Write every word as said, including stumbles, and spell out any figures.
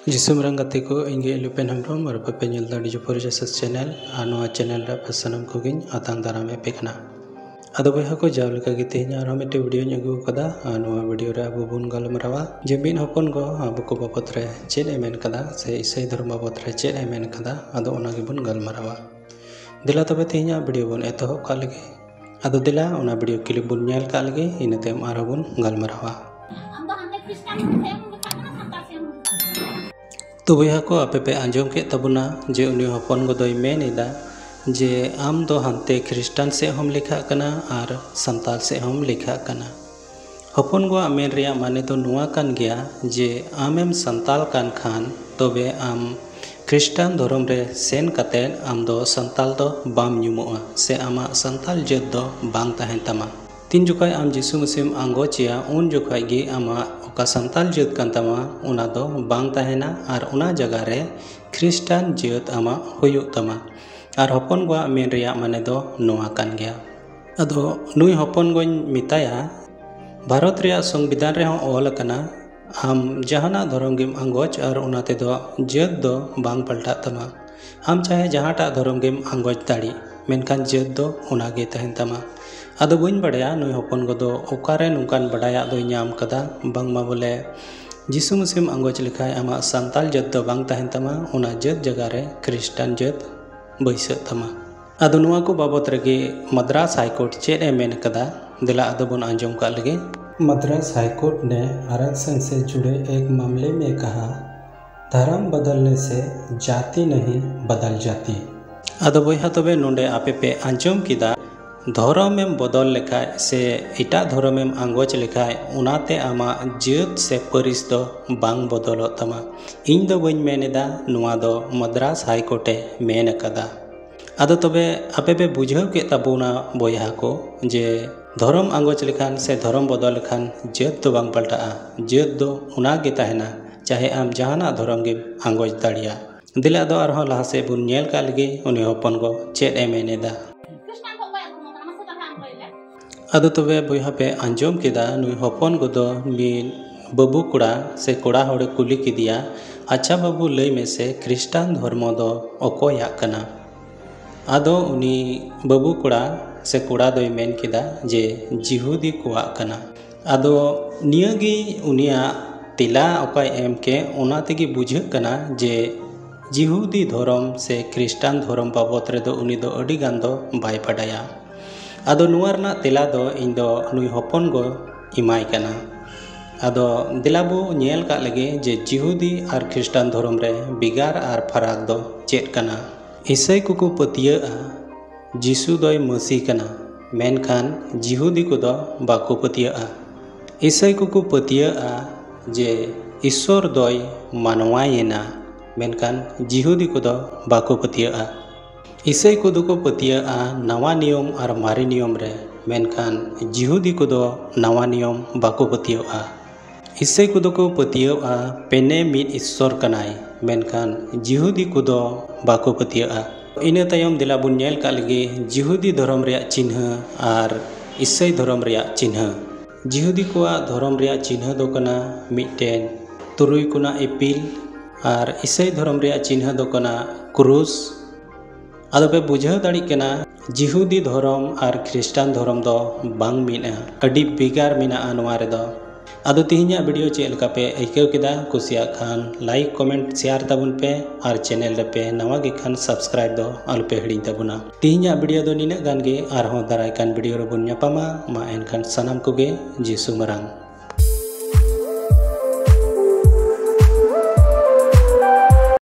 ᱫᱤᱥᱚᱢ ᱨᱮᱱ ᱜᱟᱛᱮ ᱠᱚ, ᱤᱧ ᱜᱮ ᱤᱞᱩᱯᱮᱱ ᱦᱮᱢᱵᱨᱚᱢ ᱟᱨ ᱵᱟᱯᱮ ᱧᱮᱞ ᱫᱟ ᱰᱤᱡᱮ ᱯᱷᱚᱨ ᱡᱮᱥᱟᱥ ᱪᱮᱱᱮᱞ᱾ ᱟᱨ ᱱᱚᱣᱟ ᱪᱮᱱᱮᱞ ᱨᱮ ᱟᱯᱮ ᱥᱟᱱᱟᱢ ᱠᱚᱜᱮᱧ ᱟᱛᱟᱝ ᱫᱟᱨᱟᱢ ᱮᱫ ᱯᱮ ᱠᱟᱱᱟ᱾ ᱟᱫᱚ ᱵᱚᱭᱦᱟ ᱠᱚ, ᱡᱟᱣ ᱞᱮᱠᱟ ᱜᱮ ᱛᱮᱦᱮᱧ ᱟᱨᱦᱚᱸ ᱢᱤᱫᱴᱮᱱ ᱵᱷᱤᱰᱤᱭᱳᱧ ᱟᱹᱜᱩ ᱟᱠᱟᱫᱟ᱾ ᱟᱨ ᱱᱚᱣᱟ ᱵᱷᱤᱰᱤᱭᱳ ᱨᱮ ᱟᱵᱚ ᱵᱚᱱ ᱜᱟᱞᱢᱟᱨᱟᱣᱟ ᱡᱮ ᱢᱤᱫ ᱦᱚᱯᱚᱱ ᱜᱚ ᱟᱵᱚ ᱠᱚ ᱵᱟᱵᱚᱛ ᱨᱮ ᱪᱮᱫ ᱮ ᱢᱮᱱ ᱠᱟᱫᱟ, ᱥᱮ ᱤᱥᱟᱹᱭ ᱫᱷᱚᱨᱚᱢ ᱵᱟᱵᱚᱛ ᱨᱮ ᱪᱮᱫ ᱮ ᱢᱮᱱ ᱠᱟᱫᱟ, ᱟᱫᱚ ᱚᱱᱟ ᱜᱮᱵᱚᱱ ᱜᱟᱞᱢᱟᱨᱟᱣᱟ᱾ ᱫᱮᱞᱟ ᱛᱚᱵᱮ ᱛᱮᱦᱮᱧᱟᱜ ᱵᱷᱤᱰᱤᱭᱳ ᱵᱚᱱ ᱮᱛᱚᱦᱚᱵ ᱠᱟᱜ ᱞᱮᱜᱮ᱾ ᱟᱫᱚ ᱫᱮᱞᱟ ᱚᱱᱟ ᱵᱷᱤᱰᱤᱭᱳ ᱠᱞᱤᱯ ᱵᱚᱱ ᱧᱮᱞ ᱠᱟᱜ ᱞᱮᱜᱮ, ᱤᱱᱟᱹ ᱛᱟᱭᱚᱢ ᱟᱨᱦᱚᱸ ᱵᱚᱱ ᱜᱟᱞᱢᱟᱨᱟᱣᱟ᱾ ᱛᱚ ᱵᱚᱭᱦᱟ ᱠᱚ, ᱟᱯᱮ ᱯᱮ ᱟᱸᱡᱚᱢ ᱠᱮᱫ ᱛᱟᱵᱚᱱᱟ ᱡᱮ ᱩᱱᱤ ᱦᱚᱯᱚᱱ ᱜᱚ ᱫᱚᱭ ᱢᱮᱱ ᱮᱫᱟ ᱡᱮ ᱟᱢ ᱫᱚ ᱦᱟᱱᱛᱮ ᱠᱷᱨᱤᱥᱴᱟᱱ ᱥᱮᱫ ᱦᱚᱸᱢ ᱞᱮᱠᱷᱟᱜ ᱠᱟᱱᱟ ᱟᱨ ᱥᱟᱱᱛᱟᱞ ᱥᱮᱫ ᱦᱚᱸᱢ ᱞᱮᱠᱷᱟᱜ ᱠᱟᱱᱟ᱾ ᱦᱚᱯᱚᱱ ᱜᱚᱣᱟᱜ ᱢᱮᱱ ᱨᱮᱭᱟᱜ ᱢᱟᱱᱮ ᱫᱚ ᱱᱚᱣᱟ ᱠᱟᱱ ᱜᱮᱭᱟ ᱡᱮ ᱟᱢᱮᱢ ᱥᱟᱱᱛᱟᱞ ᱠᱟᱱ ᱠᱷᱟᱱ ᱛᱚᱵᱮ ᱟᱢ ᱠᱷᱨᱤᱥᱴᱟᱱ ᱫᱷᱚᱨᱚᱢ ᱨᱮ ᱥᱮᱱ ᱠᱟᱛᱮ ᱟᱢ ᱫᱚ ᱥᱟᱱᱛᱟᱞ ᱫᱚ ᱵᱟᱢ ᱧᱩᱢᱩᱜᱼᱟ, ᱥᱮ ᱟᱢᱟᱜ ᱥᱟᱱᱛᱟᱞ ᱡᱟᱹᱛ ᱫᱚ ᱵᱟᱝ ᱛᱟᱦᱮᱱ ᱛᱟᱢᱟ᱾ ᱛᱤᱱ ᱡᱚᱠᱷᱟᱡ ᱟᱢ ᱡᱤᱥᱩ ᱢᱟᱹᱥᱤᱢ ᱟᱸᱜᱚᱪᱮᱭᱟ, ᱩᱱ ᱡᱚᱠᱷᱟᱡ ᱜᱮ ᱟᱢᱟᱜ ᱚᱠᱟ ᱥᱟᱱᱛᱟᱞ ᱡᱟᱹᱛ ᱠᱟᱱ ᱛᱟᱢᱟ, ᱚᱱᱟ ᱫᱚ ᱵᱟᱝ ᱛᱟᱦᱮᱱᱟ ᱟᱨ ᱚᱱᱟ ᱡᱟᱭᱜᱟ ᱨᱮ ᱠᱷᱨᱤᱥᱴᱟᱱ ᱡᱟᱹᱛ ᱟᱢᱟᱜ ᱦᱩᱭᱩᱜ ᱛᱟᱢᱟ᱾ ᱟᱨ ᱦᱚᱯᱚᱱ ᱜᱚᱣᱟᱜ ᱢᱮᱱ ᱨᱮᱭᱟᱜ ᱢᱟᱱᱮ ᱫᱚ ᱱᱚᱣᱟ ᱠᱟᱱ ᱜᱮᱭᱟ᱾ ᱟᱫᱚ ᱱᱩᱭ ᱦᱚᱯᱚᱱ ᱜᱚᱧ ᱢᱮᱛᱟᱭᱟ, ᱵᱷᱟᱨᱚᱛ ᱨᱮᱭᱟᱜ ᱥᱚᱝᱵᱤᱫᱷᱟᱱ ᱨᱮᱦᱚᱸ ᱚᱞ ᱟᱠᱟᱱᱟ, ᱟᱢ ᱡᱟᱦᱟᱱᱟᱜ ᱫᱷᱚᱨᱚᱢ ᱜᱮᱢ ᱟᱸᱜᱚᱪ ᱟᱨ ᱚᱱᱟ ᱛᱮᱫᱚ ᱡᱟᱹᱛ ᱫᱚ ᱵᱟᱝ ᱯᱟᱞᱴᱟᱜ ᱛᱟᱢᱟ᱾ ᱟᱢ ᱪᱟᱦᱮ ᱡᱟᱦᱟᱸᱴᱟᱜ ᱫᱷᱚᱨᱚᱢ ᱜᱮᱢ ᱟᱸᱜᱚᱪ ᱫᱟᱲᱮᱜ, ᱢᱮᱱᱠᱷᱟᱱ ᱡᱟᱹᱛ ᱫᱚ ᱚᱱᱟ ᱜᱮ ᱛᱟᱦᱮᱱ ᱛᱟᱢᱟ᱾ ᱟᱫᱚ ᱵᱟᱹᱧ ᱵᱟᱲᱟᱭᱟ ᱱᱩᱭ ᱦᱚᱯᱚᱱ ᱜᱚ ᱫᱚ ᱚᱠᱟᱨᱮ ᱱᱚᱝᱠᱟᱱ ᱵᱟᱰᱟᱭᱟᱜ ᱫᱚᱭ ᱧᱟᱢ ᱠᱟᱫᱟ, ᱵᱟᱝᱢᱟ ᱵᱚᱞᱮ ᱡᱤᱥᱩ ᱢᱟᱹᱥᱤᱢ ᱟᱸᱜᱚᱪ ᱞᱮᱠᱷᱟᱡ ᱟᱢᱟᱜ ᱥᱟᱱᱛᱟᱞ ᱡᱟᱹᱛ ᱫᱚ ᱵᱟᱝ ᱛᱟᱦᱮᱱ ᱛᱟᱢᱟ, ᱚᱱᱟ ᱡᱟᱹᱛ ᱡᱟᱭᱜᱟ ᱨᱮ ᱠᱷᱨᱤᱥᱴᱟᱱ ᱡᱟᱹᱛ ᱵᱟᱹᱭᱥᱟᱹᱜ ᱛᱟᱢᱟ᱾ ᱟᱫᱚ ᱱᱚᱣᱟ ᱠᱚ ᱵᱟᱵᱚᱛ ᱨᱮᱜᱮ ᱢᱟᱫᱽᱨᱟᱥ ᱦᱟᱭ ᱠᱳᱨᱴ ᱪᱮᱫ ᱮ ᱢᱮᱱ ᱠᱟᱫᱟ, ᱫᱮᱞᱟ ᱟᱫᱚ ᱵᱚᱱ ᱟᱸᱡᱚᱢ ᱠᱟᱜ ᱞᱮᱜᱮ᱾ मद्रास हाईकोर्ट ने आरक्षण से जुड़े एक मामले में कहा, धर्म बदलने से जाति नहीं बदल जाती। ᱟᱫᱚ ᱵᱚᱭᱦᱟ, ᱛᱚᱵᱮ ᱱᱚᱰᱮ ᱟᱯᱮ ᱯᱮ ᱟᱸᱡᱚᱢ ᱠᱮᱫᱟ, ᱫᱷᱚᱨᱚᱢᱮᱢ ᱵᱚᱫᱚᱞ ᱞᱮᱠᱷᱟᱡ ᱥᱮ ᱮᱴᱟᱜ ᱫᱷᱚᱨᱚᱢᱮᱢ ᱟᱸᱜᱚᱪ ᱞᱮᱠᱷᱟᱡ, ᱚᱱᱟᱛᱮ ᱟᱢᱟᱜ ᱡᱟᱹᱛ ᱥᱮ ᱯᱟᱹᱨᱤᱥ ᱫᱚ ᱵᱟᱝ ᱵᱚᱫᱚᱞᱚᱜ ᱛᱟᱢᱟ᱾ ᱤᱧ ᱫᱚ ᱵᱟᱹᱧ ᱢᱮᱱ ᱮᱫᱟ, ᱱᱚᱣᱟ ᱫᱚ ᱢᱟᱫᱽᱨᱟᱥ ᱦᱟᱭ ᱠᱳᱨᱴ ᱮ ᱢᱮᱱ ᱟᱠᱟᱫᱟ᱾ ᱟᱫᱚ ᱛᱚᱵᱮ ᱟᱯᱮ ᱯᱮ ᱵᱩᱡᱷᱟᱹᱣ ᱠᱮᱫ ᱛᱟᱵᱚᱱᱟ ᱵᱚᱭᱦᱟ ᱠᱚ, ᱡᱮ ᱫᱷᱚᱨᱚᱢ ᱟᱸᱜᱚᱪ ᱞᱮᱠᱷᱟᱱ ᱥᱮ ᱫᱷᱚᱨᱚᱢ ᱵᱚᱫᱚᱞ ᱞᱮᱠᱷᱟᱱ ᱡᱟᱹᱛ ᱫᱚ ᱵᱟᱝ ᱯᱟᱞᱴᱟᱜᱼᱟ, ᱡᱟᱹᱛ ᱫᱚ ᱚᱱᱟ ᱜᱮ ᱛᱟᱦᱮᱱᱟ, ᱪᱟᱦᱮ ᱟᱢ ᱡᱟᱦᱟᱱᱟᱜ ᱫᱷᱚᱨᱚᱢ ᱜᱮᱢ ᱟᱸᱜᱚᱪ ᱫᱟᱲᱮᱭᱟᱜ᱾ ᱫᱮᱞᱟ ᱟᱫᱚ ᱟᱨᱦᱚᱸ ᱞᱟᱦᱟ ᱥᱮᱫ ᱵᱚᱱ ᱧᱮᱞ ᱠᱟᱜ ᱞᱮᱜᱮ, ᱩᱱᱤ ᱦᱚᱯᱚᱱ ᱜᱚ ᱪᱮᱫ ᱮ ᱢᱮᱱ ᱮᱫᱟ᱾ ᱟᱫᱚ ᱛᱚᱵᱮ ᱵᱚᱭᱦᱟ ᱯᱮ ᱟᱸᱡᱚᱢ ᱠᱮᱫᱟ, ᱱᱩᱭ ᱦᱚᱯᱚᱱ ᱜᱚ ᱫᱚ ᱢᱤᱫ ᱵᱟᱹᱵᱩ ᱠᱚᱲᱟ ᱥᱮ ᱠᱚᱲᱟ ᱦᱚᱲᱮ ᱠᱩᱞᱤ ᱠᱮᱫᱮᱭᱟ, "ᱟᱪᱪᱷᱟ ᱵᱟᱹᱵᱩ, ᱞᱟᱹᱭ ᱢᱮᱥᱮ, ᱠᱷᱨᱤᱥᱴᱟᱱ ᱫᱷᱚᱨᱢᱚ ᱫᱚ ᱚᱠᱚᱭᱟᱜ ᱠᱟᱱᱟ?" ᱟᱫᱚ ᱩᱱᱤ ᱵᱟᱹᱵᱩ ᱠᱚᱲᱟ ᱥᱮ ᱠᱚᱲᱟ ᱫᱚᱭ ᱢᱮᱱ ᱠᱮᱫᱟ ᱡᱮ ᱡᱤᱦᱩᱫᱤ ᱠᱚᱣᱟᱜ ᱠᱟᱱᱟ᱾ ᱟᱫᱚ ᱱᱤᱭᱟᱹᱜᱮ ᱩᱱᱤᱭᱟᱜ ᱛᱮᱞᱟ ᱚᱠᱟᱭ ᱮᱢ ᱠᱮᱫ, ᱚᱱᱟ ᱛᱮᱜᱮ ᱵᱩᱡᱷᱟᱹᱜ ᱠᱟᱱᱟ ᱡᱮ ᱡᱤᱦᱩᱫᱤ ᱫᱷᱚᱨᱚᱢ ᱥᱮ ᱠᱷᱨᱤᱥᱴᱟᱱ ᱫᱷᱚᱨᱚᱢ ᱵᱟᱵᱚᱫ ᱨᱮᱫᱚ ᱩᱱᱤ ᱫᱚ ᱟᱹᱰᱤ ᱜᱟᱱ ᱫᱚ ᱵᱟᱭ ᱵᱟᱰᱟᱭᱟ᱾ ᱟᱫᱚ ᱱᱚᱣᱟ ᱨᱮᱱᱟᱜ ᱛᱮᱞᱟ ᱫᱚ ᱤᱧ ᱫᱚ ᱱᱩᱭ ᱦᱚᱯᱚᱱ ᱜᱚ ᱮᱢᱟᱭ ᱠᱟᱱᱟ᱾ ᱟᱫᱚ ᱫᱮᱞᱟ ᱵᱚ ᱧᱮᱞ ᱠᱟᱜ ᱞᱮᱜᱮ ᱡᱮ ᱡᱤᱦᱩᱫᱤ ᱟᱨ ᱠᱷᱨᱤᱥᱴᱟᱱ ᱫᱷᱚᱨᱚᱢ ᱨᱮ ᱵᱷᱮᱜᱟᱨ ᱟᱨ ᱯᱷᱟᱨᱟᱠ ᱫᱚ ᱪᱮᱫ ᱠᱟᱱᱟ᱾ ᱤᱥᱟᱹᱭ ᱠᱚᱠᱚ ᱯᱟᱹᱛᱭᱟᱹᱜᱼᱟ ᱡᱤᱥᱩ ᱫᱚᱭ ᱢᱟᱹᱥᱤ ᱠᱟᱱᱟ, ᱢᱮᱱᱠᱷᱟᱱ ᱡᱤᱦᱩᱫᱤ ᱠᱚᱫᱚ ᱵᱟᱠᱚ ᱯᱟᱹᱛᱭᱟᱹᱜᱼᱟ᱾ ᱤᱥᱟᱹᱭ ᱠᱚᱠᱚ ᱯᱟᱹᱛᱭᱟᱹᱜᱼᱟ ᱡᱮ ᱤᱥᱥᱚᱨ ᱫᱚᱭ ᱢᱟᱱᱣᱟᱭᱮᱱᱟ, ᱢᱮᱱᱠᱷᱟᱱ ᱡᱤᱦᱩᱫᱤ ᱠᱚᱫᱚ ᱵᱟᱠᱚ ᱯᱟᱹᱛᱭᱟᱹᱜᱼᱟ᱾ ᱤᱥᱟᱹᱭ ᱠᱚᱫᱚ ᱠᱚ ᱯᱟᱹᱛᱭᱟᱹᱜᱼᱟ ᱱᱟᱣᱟ ᱱᱤᱭᱚᱢ ᱟᱨ ᱢᱟᱨᱮ ᱱᱤᱭᱚᱢ ᱨᱮ, ᱢᱮᱱᱠᱷᱟᱱ ᱡᱤᱦᱩᱫᱤ ᱠᱚᱫᱚ ᱱᱟᱣᱟ ᱱᱤᱭᱚᱢ ᱵᱟᱠᱚ ᱯᱟᱹᱛᱭᱟᱹᱜᱼᱟ᱾ ᱤᱥᱟᱹᱭ ᱠᱚᱫᱚ ᱠᱚ ᱯᱟᱹᱛᱭᱟᱹᱜᱼᱟ ᱯᱮᱱᱮ ᱢᱤᱫ ᱤᱥᱥᱚᱨ ᱠᱟᱱᱟᱭ, ᱢᱮᱱᱠᱷᱟᱱ ᱡᱤᱦᱩᱫᱤ ᱠᱚᱫᱚ ᱵᱟᱠᱚ ᱯᱟᱹᱛᱭᱟᱹᱜᱼᱟ᱾ ᱤᱱᱟᱹ ᱛᱟᱭᱚᱢ ᱫᱮᱞᱟ ᱵᱚᱱ ᱧᱮᱞ ᱠᱟᱜ ᱞᱮᱜᱮ ᱡᱤᱦᱩᱫᱤ ᱫᱷᱚᱨᱚᱢ ᱨᱮᱭᱟᱜ ᱪᱤᱱᱦᱟᱹ ᱟᱨ ᱤᱥᱟᱹᱭ ᱫᱷᱚᱨᱚᱢ ᱨᱮᱭᱟᱜ ᱪᱤᱱᱦᱟᱹ᱾ ᱡᱤᱦᱩᱫᱤ ᱠᱚᱣᱟᱜ ᱫᱷᱚᱨᱚᱢ ᱨᱮᱭᱟᱜ ᱪᱤᱱᱦᱟᱹ ᱫᱚ ᱠᱟᱱᱟ ᱢᱤᱫᱴᱮᱱ ᱛᱩᱨᱩᱭ ᱠᱚᱱᱟ ᱤᱯᱤᱞ, ᱟᱨ ᱤᱥᱟᱹᱭ ᱫᱷᱚᱨᱚᱢ ᱨᱮᱭᱟᱜ ᱪᱤᱱᱦᱟᱹ ᱫᱚ ᱠᱟᱱᱟ ᱠᱨᱩᱥ᱾ ᱟᱫᱚ ᱯᱮ ᱵᱩᱡᱷᱟᱹᱣ ᱫᱟᱲᱮᱭᱟᱜ ᱠᱟᱱᱟ, ᱡᱤᱦᱩᱫᱤ ᱫᱷᱚᱨᱚᱢ ᱟᱨ ᱠᱷᱨᱤᱥᱴᱟᱱ ᱫᱷᱚᱨᱚᱢ ᱫᱚ ᱵᱟᱝ ᱢᱤᱫᱼᱟ, ᱟᱹᱰᱤ ᱵᱷᱮᱜᱟᱨ ᱢᱮᱱᱟᱜᱼᱟ ᱱᱚᱣᱟ ᱨᱮᱫᱚ᱾ ᱟᱫᱚ ᱛᱮᱦᱮᱧᱟᱜ ᱵᱷᱤᱰᱤᱭᱳ ᱪᱮᱫ ᱞᱮᱠᱟ ᱯᱮ ᱟᱹᱭᱠᱟᱹᱣ ᱠᱮᱫᱟ? ᱠᱩᱥᱤᱭᱟᱜ ᱠᱷᱟᱱ ᱞᱟᱭᱤᱠ, ᱠᱚᱢᱮᱱᱴ, ᱥᱮᱭᱟᱨ ᱛᱟᱵᱚᱱ ᱯᱮ, ᱟᱨ ᱪᱮᱱᱮᱞ ᱨᱮᱯᱮ ᱱᱟᱣᱟ ᱜᱮ ᱠᱷᱟᱱ ᱥᱟᱵᱥᱠᱨᱟᱭᱤᱵ ᱫᱚ ᱟᱞᱚᱯᱮ ᱦᱤᱲᱤᱧ ᱛᱟᱵᱚᱱᱟ᱾ ᱛᱮᱦᱮᱧᱟᱜ ᱵᱷᱤᱰᱤᱭᱳ ᱫᱚ ᱱᱤᱱᱟᱹᱜ ᱜᱟᱱ ᱜᱮ, ᱟᱨᱦᱚᱸ ᱫᱟᱨᱟᱭ ᱠᱟᱱ ᱵᱷᱤᱰᱤᱭᱳ ᱨᱮᱵᱚᱱ ᱧᱟᱯᱟᱢᱟ᱾ ᱢᱟ ᱮᱱᱠᱷᱟᱱ ᱥᱟᱱᱟᱢ ᱠᱚᱜᱮ ᱡᱤᱥᱩ ᱢᱟᱨᱟᱝ᱾